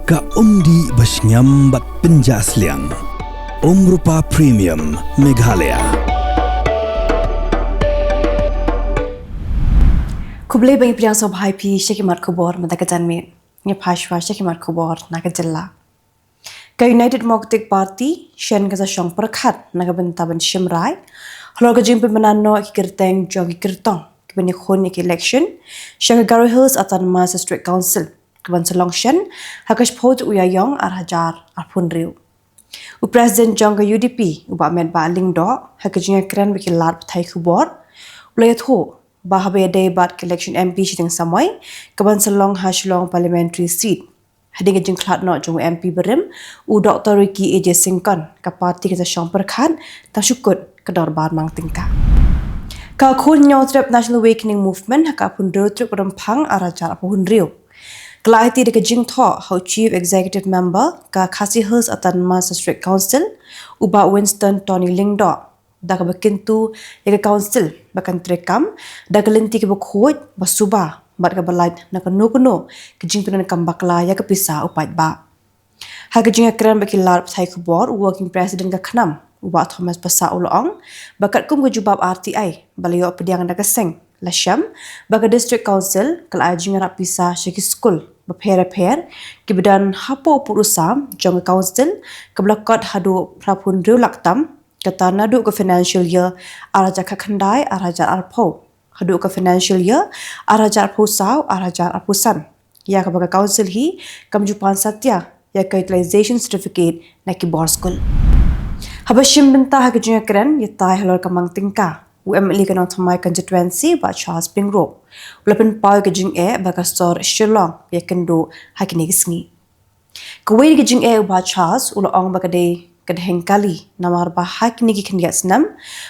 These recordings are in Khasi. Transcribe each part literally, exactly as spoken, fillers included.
Ka umdih ba shngiam bad pynjah sliang. Umrupa Premium Meghalaya. Khublei ba ngi pdiang sngewbha ïa phi sha ki mat khubor mynta ka janmiet. Ngi phai shuwa sha ki mat khubor na ka jylla. Ka United Democratic Party shen ka jingshong pyrkhat na ka bynta ban shim rai halor ka jingpynbna noh ki kyrteng jong ki kyrtong kiban ïakhun ïa ka election sha ka Garo Hills Autonomous District Council, kaban sa long shen ha ka shiphew tarik u Ïaïong ar hajar arphew hynriew. U President jong ka U D P, u Bah Metbah Lyngdoh, ha ka jingïakren bad ki lad pathai khubor, u la ïathuh ba haba ïadei bad ka election M P shiteng samoi kaban sa long ha Shillong Parliamentary Seat, hadien ka jingkhlad noh jong u M P barim, u Doktor Ricky A J Syngkon, ka party ka jingshong pyrkhat tang shu kut ka dorbar mang tyngka. Ka khun Hynñiewtrep National Awakening Movement ha ka arphew hynriew tarik u Rymphang ar hajar arphew hynriew, ka la aiti da ka jingthoh ha u Chief Executive Member ka Khasi Hills Autonomous District Council, u Bah Winston Tony Lyngdoh, da kaba kyntu ïa ka Council ba kan treikam da ka lynti kaba khuid, ba suba bad kaba lait na kano kano ka jingpyndonkam bakla ïa ka pisa u paidbah. Ha ka jingïakren bad ki lad pathai khubor, u Working President ka KHNAM, u Bah Thomas Passah, u la ong ba katkum ka jubab R T I ba la ïoh pdiang da ka seng, la shem ba ka District Council ka la ai jingïarap pisa sha ki skul bapher bapher kiba don hapoh u pud u sam jong ka Council, kaba la kot haduh phra phew hynriew lak tam, kata naduh ka financial year ar hajar khatkhyndai ar hajar arphew haduh ka financial year ar hajar arphew saw ar hajar arphew san, ïa kaba ka Council hi kam ju pan satia ïa ka utilization certificate na ki bor skul. Haba shim bynta ha ka jingïakren ïatai halor ka mang tyngka, u M L A ka Nongthymmai Constituency, Bah Charles Pyngrope, u la pynpaw ïa ka jingeh ba ka sor Shillong ïakynduh ha kine ki sngi. Kawei na ki jingeh u Bah Charles u la ong ba ka dei ka dheng kali, namar ba ha kine ki khyndiat snem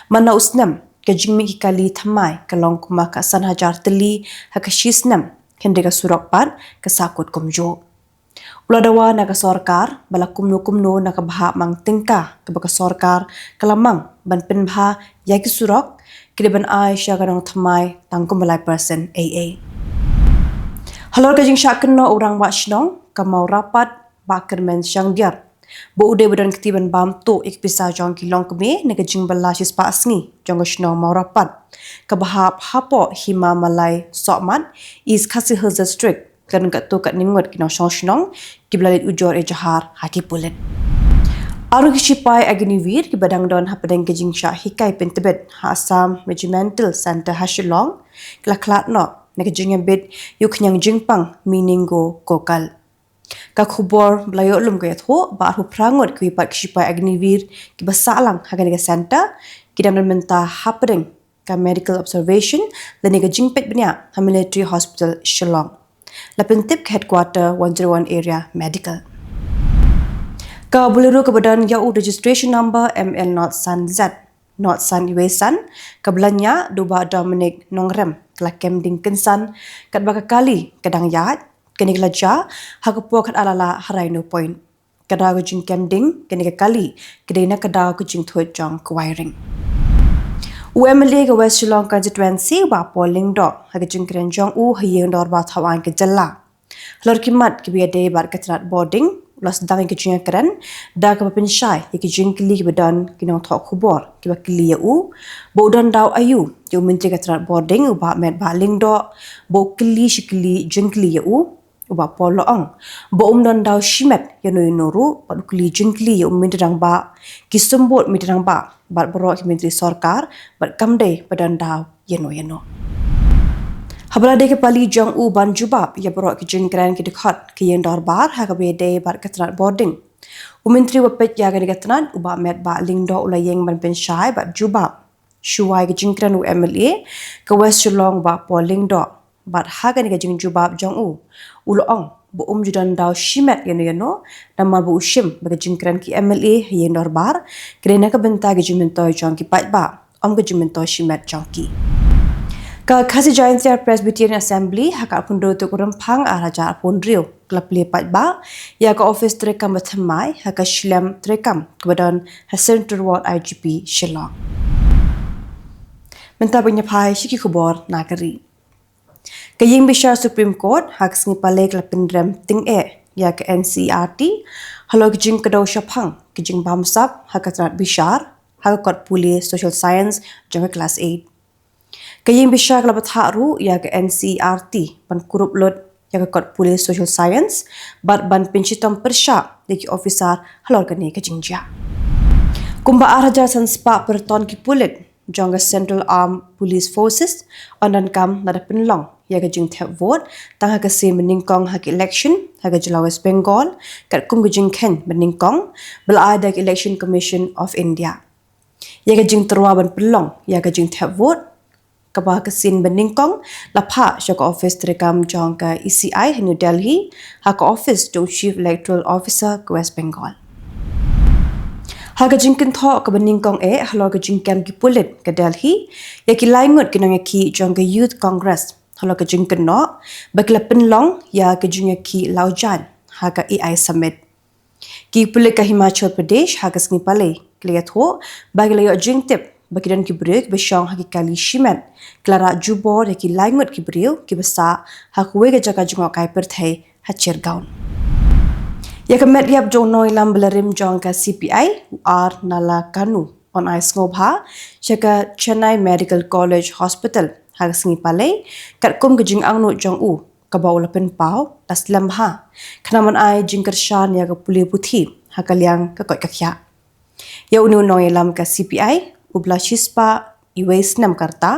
man la u snem, ka jingmih ki kali thymmai ka long kumba ka san hajar tylli ha ka shi snem, hynrei ka surok pat ka sahkut kumjuh. U la dawa na ka sorkar ba la kumno kumno na ka bhah mang tyngka kaba ka sorkar ka la mang ban pynbha ïa ki surok, ki dei ban ai sha ka Nongthymmai tang kumba lai percent ei ei. Halor ka jingshah kynnoh u Rangbah Shnong ka Mawrapat, Bah Kyrmen Shangdiar, ba u dei ba don kti ban bam tuh ïa ka pisa jong ki longkmie na ka jingbylla shispah sngi jong ka shnong Mawrapat, kaba hap hapoh Hima Malai Sohmat, East Khasi Hills District, ka don katto katne ngut ki nongshong shnong kiba la leit ujor ïa jahar ha ki pulit. Ar ngut ki shipai Agniveer kiba dang don hapdeng ka jingshah hikai pyntbit ha Assam Regimental Centre ha Shillong, ki la khlad noh na ka jingïabit ïa u khñiang jingpang Minengo Gokal. Ka khubor ba la ïoh lum ka ïathuh ba arphew phra ngut kiwei pat ki shipai Agniveer kiba sah lang ha kane ka centre ki dang don mynta hapdeng ka medical observation lane ka jingpeit bniah ha Military Hospital Shillong. La pyntip ka Headquarter one zero one Area Medical. Ka Bolero kaba don ïa u registration number M L not san Z not san iwei san, kaba la ñiah da u Bah Dominic Nongrem, ka la kem ding kynsan katba ka kali ka dang ïaid. Kane ka la jia ha ka por khatar lala ha Rhino Point. Ka daw ka jingkem ding kane ka kali ka dei na ka daw ka jingthuid jong ka wiring. U M L A ka West Shillong Constituency, Bah Paul Lyngdoh, ha ka jingkren jong u ha ïing dorbar thawaiñ ka jylla halor ki mat kiba ïadei bad ka tnat bording, u la sdang ïa ka jingkren da kaba pynshai ïa ki jingkylli kiba don ki nongthoh khubor kiba kylli ïa u ba u don daw aïu ïa u Myntri ka tnat bording, u Bah Metbah Lyngdoh, ba u kylli shi kylli jingkylli ïa u. U Bah Paul u la ong ba um don daw shimet ïano ïano ruh bad u kylli jingkylli ïa u Myntri Rangbah, ki symbud Myntri Rangbah bad baroh ki myntri sorkar, bad kam dei ba don daw ïano ïano. Haba la dei ka pali jong u ban jubab ïa baroh ki jingkren ki dkhot ka ïing dorbar ha kaba ïadei bad ka tnat bording, u Myntri uba peit ïa kane ka tnat, u Bah Metbah Lyngdoh, u la ïeng ban pynshai bad jubab shuwa ïa ka jingkren u M L A ka West Shillong, Bah Paul Lyngdoh. Bad ha kane ka jingjubab jong u, u la ong ba um ju don daw shimet ïano ïano, namar ba u shim ba ka jingkren ki M L A ha ïing dorbar ka dei na ka bynta ka jingmyntoi jong ki paidbah, ym ka jingmyntoi shimet jong ki. Ka Khasi Jaintia Presbyterian Assembly ha ka arphew hynriew tarik u Rymphang ar hajar arphew hynriew, ka la plie paidbah ïa ka ophis treikam ba thymmai ha ka shlem treikam kaba don ha Central Ward I G P Shillong. Mynta ban ïa phai sha ki khubor na ka ri. Ka ïing bishar Supreme Court ha ka sngi Palei ka la pynrem tyngeh ïa ka N C E R T halor ka jingkdew shaphang ka jingbamsap ha ka tnat bishar ha ka kot pule Social Science jong ka klas eight. Ka ïing bishar ka la bthah ruh ïa ka N C E R T ban kurup lut ïa ka kot pule Social Science bad ban pynshitom pyrshah ïa ki officer halor kane ka jingjia. Kumba ar hajar san spah pyrton ki pulit jong ka Central Armed Police Forces yn donkam lada pynlong ïa ka jingthep vote tang ha ka sien banyngkong ha ka election ha ka jylla West Bengal, katkum ka jingkheiñ banyngkong ba la ai da ka Election Commission of India. Ïa ka jingtyrwa ban pynlong ïa ka jingthep vote kaba ha ka sien banyngkong la phah sha ka office treikam jong ka E C I ha New Delhi, ha ka office jong Chief Electoral Officer ka West Bengal. Ha ka jingkynthoh kaba nyngkong eh halor ka jingkem ki pulit ka Delhi ïa ki lai ngut ki nongïakhih jong ka Youth Congress halor ka jingkynnoh ba ki la pynlong ïa ka jingïakhih lawjaiñ ha ka A I Summit. Ki pulit ka Himachal Pradesh ha ka sngi Palei ki la ïathuh ba ki la ïoh jingtip ba ki don ki briew kiba shong ha ki kali shimet ki la rah jubor ïa ki lai ngut ki briew kiba sah ha kawei ka jaka jngohkai pyrthei ha Chirgaon. Ïa ka met ïap jong u nongïalam ba la rim jong ka C P I, u R Nalakanu, yn ai sngewbha sha ka Chennai Medical College Hospital ha ka sngi Palei, katkum ka jingangnud jong u kaba u la pynpaw la slem bha, khnang ban ai jingkyrshan ïa ka pule puthi ha ka liang ka koit ka khiah. Ïa une u nongïalam ka C P I, uba la shispah uwei snem ka rta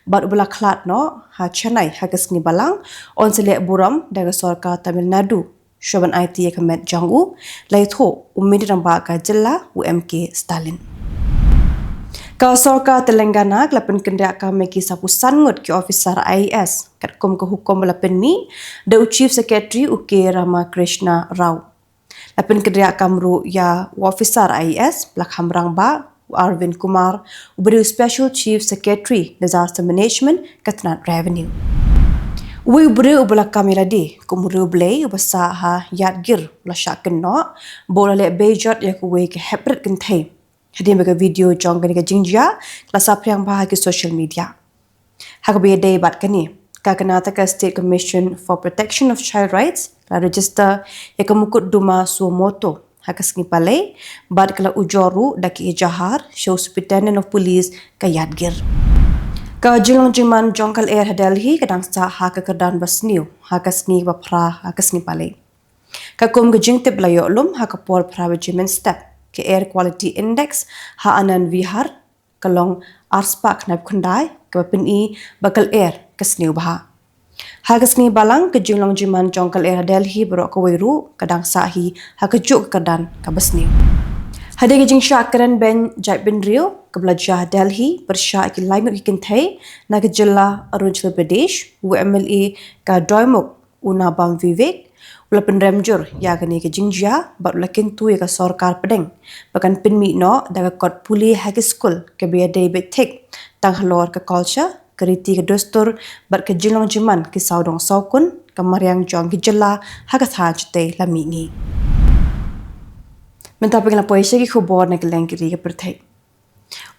bad uba la khlad noh ha Chennai ha ka sngi Balang, yn sa leh burom da ka sorkar Tamil Nadu shuwa ban aiti ïa ka met jong u, la ïathuh u Myntri Rangbah ka jylla, u M K Stalin. Ka sorkar Telangana ka la pynkynriah kam ïa ki saphew san ngut ki officer I A S katkum ka hukum ba la pynmih da u Chief Secretary, u K Ramakrishna Rao. La pynkynriah kam ruh ïa u officer I A S ba la kham rangbah, u Arvind Kumar, uba dei u Special Chief Secretary Disaster Management ka tnat Revenue. Uwei u briew uba la kam ïalade kum u riewblei uba sah ha Yadgir u la shah kynnoh ba u la leh beijot ïa kawei ka heprit kynthei hadien ba ka video jong kane ka jingjia ka la saphriang bha ha ki social media. Ha kaba ïadei bad kane, ka Karnataka State Commission for Protection of Child Rights ka la register ïa ka mukotduma suo motu ha ka sngi Palei bad ka la ujor ruh da ka ejahar sha u Superintendent of Police ka Yadgir. Ka jinglong jingman jong ka lyer ha Delhi ka dang sah ha ka kyrdan ba sniew ha ka sngi ba phra ha ka sngi Palei. Katkum ka jingtip ba la ïoh lum, ha ka por phra baje mynstep, ka Air Quality Index ha Anand Vihar ka long arspah khyndai, kaba pyni ba ka lyer ka sniew bha. Ha ka sngi Balang, ka jinglong jingman jong ka lyer ha Delhi baroh kawei ruh ka dang sah hi ha kajuh ka kyrdan kaba sniew. Hadien ka jingshah kren beiñ jaitbynriew kaba la jia ha Delhi pyrshah ïa ki lai ngut ki kynthei na ka jylla Arunachal Pradesh, u M L A ka Doimukh, u Nabam Vivek, u la pynrem jur ïa kane ka jingjia bad u la kyntu ïa ka sorkar pdeng ba kan pynmih noh da ka kot pule ha ki skul kaba ïadei beit thik tang halor ka culture, ka riti ka dustur bad ka jinglong jingman ki sawdong sawkun, ka mariang jong ki jylla ha ka thaiñ shatei la mihngi. Mynta phi la poi sha ki khubor na ka lyngkhuh ka pyrthei.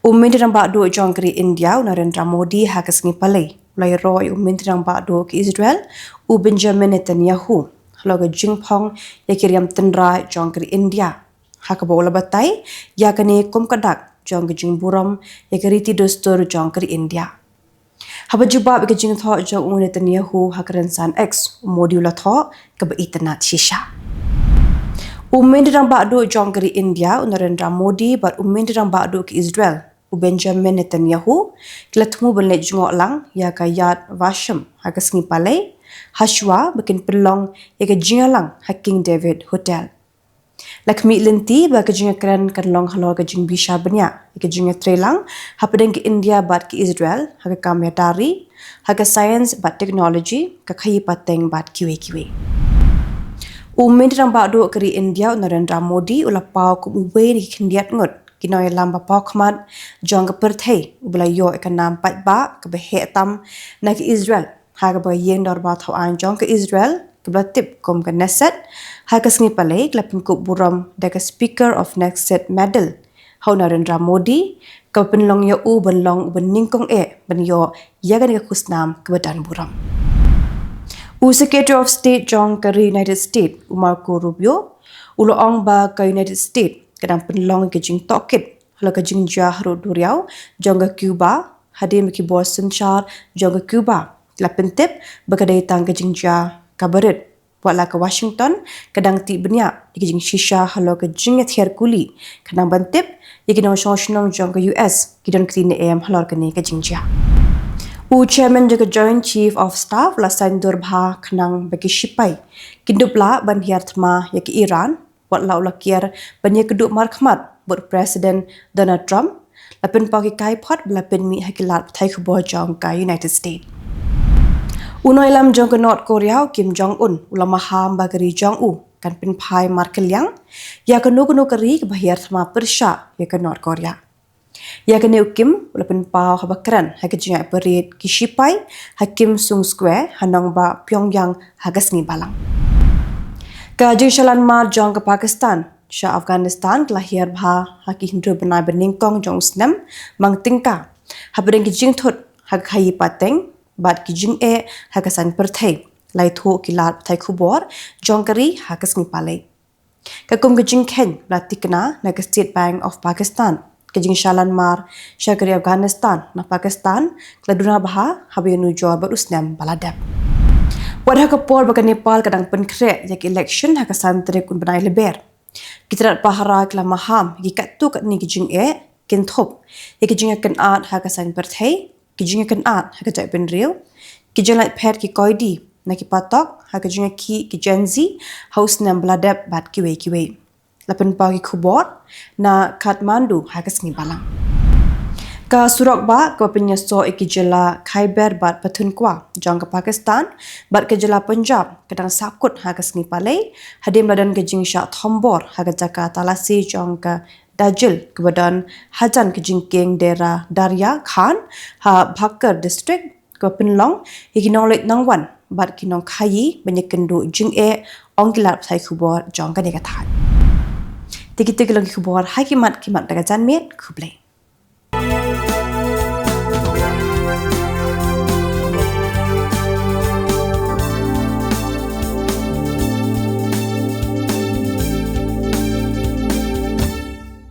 U Myntri Rangbah Duh jong ka ri India, u Narendra Modi, ha ka sngi Palei u la ïaroh ïa u Myntri Rangbah Duh ka Israel, u Benjamin Netanyahu, halor ka jingphong ïa ki riam tynrai jong ka ri India, ha kaba u la batai ïa kane kum ka dak jong ka jingburom ïa ka riti dustur jong ka ri India. Haba jubab ïa ka jingthoh jong u Netanyahu ha ka rynsan X, u Modi u la thoh kaba itynnad shisha. U Myntri Rangbah Duh jong ka ri India, u Narendra Modi, bad u Myntri Rangbah Duh ka Israel, u Benjamin Netanyahu, ki la thmu ban leit jngoh lang ïa ka Yad Vashem ha ka sngi Palei, hashwa ba kin pynlong ïa ka jingïalang ha King David Hotel. La khmih lynti ba ka jingïakren kan long halor ka jingbishar bniah ïa ka jingïatreilang hapdeng ka India bad ka Israel ha ka kam ïada ri, ha ka science bad technology, ka khaïi pateng bad kiwei kiwei. U Myntri Rangbah Duh ka ri India, u Narendra Modi, u la paw kum uwei na ki khyndiat ngut ki nongïalam ba paw khmat jong ka pyrthei uba la ïoh ïa ka nam paidbah kaba heh tam na ka Israel, ha kaba ka ïing dorbar thaw aiñ jong ka Israel kaba la tip kum ka Knesset ha ka sngi Palei ka la pynkup burom da ka Speaker of Knesset Medal ha u Narendra Modi, kaba pynlong ïa u ban long uba nyngkong eh ban ïoh ïa kane ka khusnam kaba don burom. U Secretary of State jong ka ri United States, u Marco Rubio, u la ong ba ka United States ka dang pynlong ka jingtohkit halor ka jingjia harud duriaw jong ka Cuba, hadien ba ki bor synshar jong ka Cuba ki la pyntip ba ka dei tang ka jingjia kaba rit. Wat la ka Washington ka dang tih bniah ïa ka jingshisha halor ka jingïathiar kuli, khnang ban tip ïa ki nongshong shnong jong ka U S ki don kti ne em halor kane ka jingjia. U Chairman jong ka Joint Chief of Staff la saiñdur bha khnang ba ki shipai kin dup lah ban hiar thma ïa ka Iran, wat la u la kiar ban ïakynduh markhmat bad President Donald Trump, la pynpaw ki kaiphod ba la pynmih ha ki lad pathai khubor jong ka United States. U nongïalam jong ka North Korea, u Kim Jong Un, u la maham ba ka ri jong u kan pynphai markylliang ïa kano kano ka ri kaba hiar thma pyrshah ïa ka North Korea. Ïa kane u Kim u la pynpaw haba kren ha ka jingïaid parade ki shipai ha Kim Sung Square ha nongbah Pyongyang ha ka sngi Balang. Ka jingshalan mar jong ka Pakistan sha Afghanistan ka la hiar bha ha ki hynriew bnai ba nyngkong jong u snem mang tyngka, hapdeng ki jingthut ha ka khaïi pateng bad ki jingeh ha ka saiñ pyrthei, la ïathuh ki lad pathai khubor jong ka ri ha ka sngi Palei. Ka kum ka jingkheiñ ba la tikna na ka State Bank of Pakistan, ka jingshalan mar sha ka ri Afghanistan na Pakistan ka la duna bha haba ïanujor bad u snem ba la dep. Wat ha ka por ba ka Nepal ka dang pynkhreh ïa ka election ha ka san tarik u bnai Lber, ki tnat pahara ki la maham ïa ki katto katne ki jingeh kin thup ïa ki jingïakynad ha ka saiñ pyrthei, ki jingïakynad ha ka jaitbynriew, ki jinglait phet ki koidi na ki patok, ha ka jingïakhih ki Gen Z ha u snem ba la dep bad kiwei kiwei. La pynpaw ki khubor na Kathmandu ha ka sngi Balang. Ka surok bah kaba pynïasoh ïa ki jylla Khyber bad Pakhtunkhwa jong ka Pakistan bad ka jylla Punjab ka dang sahkut ha ka sngi Palei, hadien ba la don ka jingshah thombor ha ka jaka talasi jong ka Dajil kaba don hajan ka jingkieng Dera Darya Khan ha Bhakar District, kaba pynlong ïa ki nongleit nongwan bad ki nongkhaïi ban ïakynduh jingeh, ong ki lad pathai khubor jong kane ka thaiñ. Te kito ki long ki khubor ha ki mat ki mat da ka janmiet. Khublei.